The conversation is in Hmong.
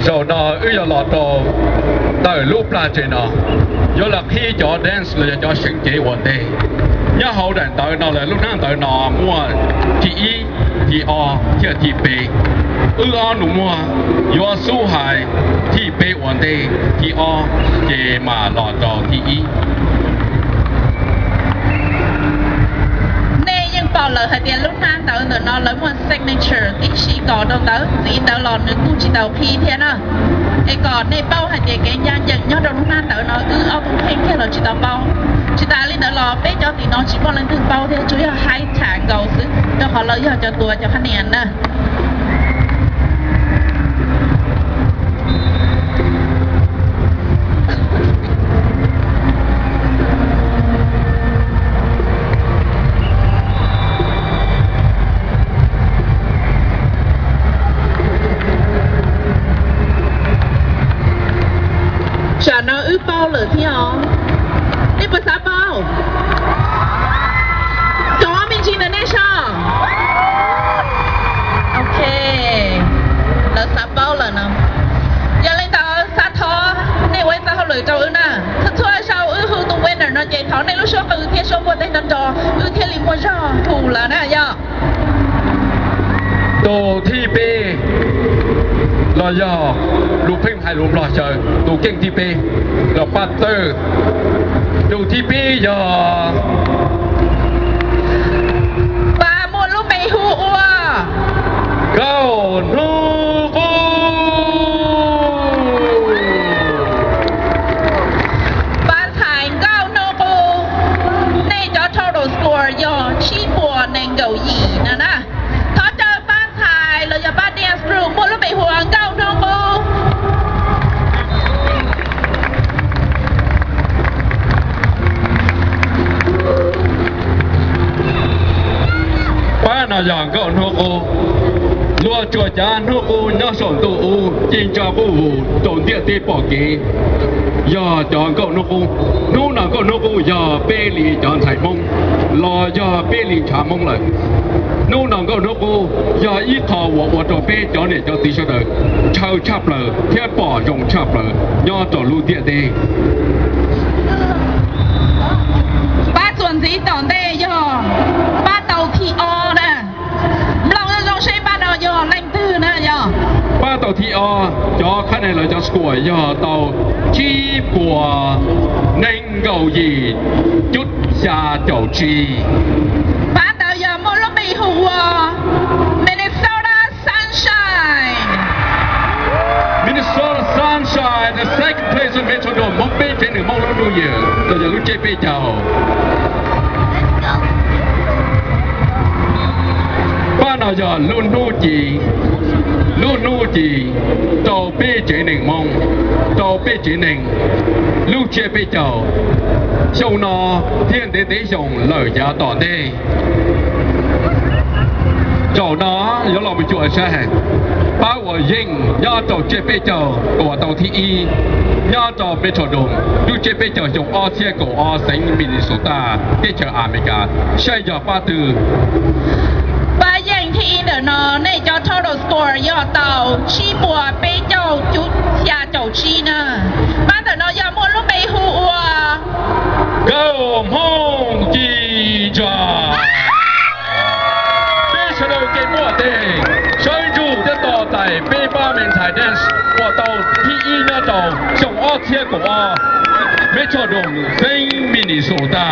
Zaum no wb yuav los rau ntawm lub plag tsev no, yuav los qhib cov dance los yog cov seem cev ua ntej. Nyob hauv daim ntawv no lawm, lub hnab ntawv no muaj thib ib, thib ob thiab thib peb. Wb ob nus muag yuav xub hais thib peb ua ntej, thib ob ces mam los rau thib ib. Nej yeej pom lawm hais tias lub hnab ntawv ntawm no lawv muaj signature tib si kos rau ntawd, ntxiv ntawd los nws kuj tsis tau qhib thiab na. Es kom nej paub hais tias kev ncaj ncees nyob rau lub hnab ntawv no wb ob tug pheej kiag los tsis tau paub. Tsis tas li ntawd los peb cov tim no tsis muaj leej twg paub thiab, tsuas yog haib tham nkaus xwb, rau qhov lawv yog cov tuav cov qhab nias na. Tsam no wb paub lawm thiab os. Nej puas xav paub? Cov me ntsis ntawm nej so. Ok, lawv xav paub lawm no. Yog li ntawd xav thov nej ua ib txoj hauj lwm rau wb na. Txhua txhua zaus wb hu tus winner no ces thov nej lub suab qw thiab suab npuaj teg nrov nrov, wb thiaj li muaj zog hu lawm na yog. Tus thib peb los yog lus pheej hais lus Nplog xyaw, tus keej thib peb los pab txawj. Tus thib peb yog pab muaj lub npe hu ua Nkauj Hnub Qub. Pab ntxhais Nkauj Hnub Qub, nej cov total score yog tsib puas nees nkaum yim no na. Thov caw pab ntxhais los yog pab dance group muaj lub npe hu ua Nkauj Hnub Qub. Pab no yog Nkauj Hnub Qub. Luag tsuas cav Hnub Qub nyob saum ntuj ub ci ntsa quj vus rau ntiaj teb pom kev, yog cov Nkauj Hnub Qub. Hnub no Nkauj Hnub Qub yog peb li cov ntxhais Hmoob los yog peb li ntshav Hmoob lawm. Hnub no Nkauj Hnub Qub yog ib qho uas ua rau peb cov niam cov txiv sawv daws ntshaw tshaj plaws thiab pom zoo tshaj plaws nyob rau lub ntiaj teb. Pab txuas ntxiv tom ntej yog pab tau thib ob na. Mloog zoo zoo seb pab no yog leej twg na yog. Pab tau thib ob, cov qhab nias lawv cov score yog tau tsib puas nees nkaum yim cub xya caum tsib. Pab ntawd yog muaj lub npe hu ua Minnesota Sunshine. Minnesota Sunshine, the second place in Metrodome, Hmoob peb tsev neeg Hmoob lub New Year los yog lub tsiab peb caug. Pab no yog lub hnub ci, lub hnub ci rau peb tsev neeg Hmoob, rau peb tsev neeg lub tsiab peb caug xyoo no thiab ntev ntev xyoo lawm yav tom ntej. Zaum no yuav los mus cuam saib pab uas yeej nyob rau tsiab peb caug uas tau thib ib nyob rau Metrodome lub tsiab peb caug xyoo ob txhiab kaum ob xeev Minnesota teb chaws Amelikas saib yog pab twg. Pab yeej thib ib ntawm no nej cov total score yog tau tsib puas peb caug cub xya caum tsib na. Pab ntawm no yog muaj lub npe hu ua Nkauj Hmoob Ci Ntsa. Peb sawv daws kev muaj tej sawv ntsug thiab tos tais peb pab me ntxhais dance uas tau thib ib nyob rau xyoo ob txhiab kaum ob, Metrodome xeev Minnesota.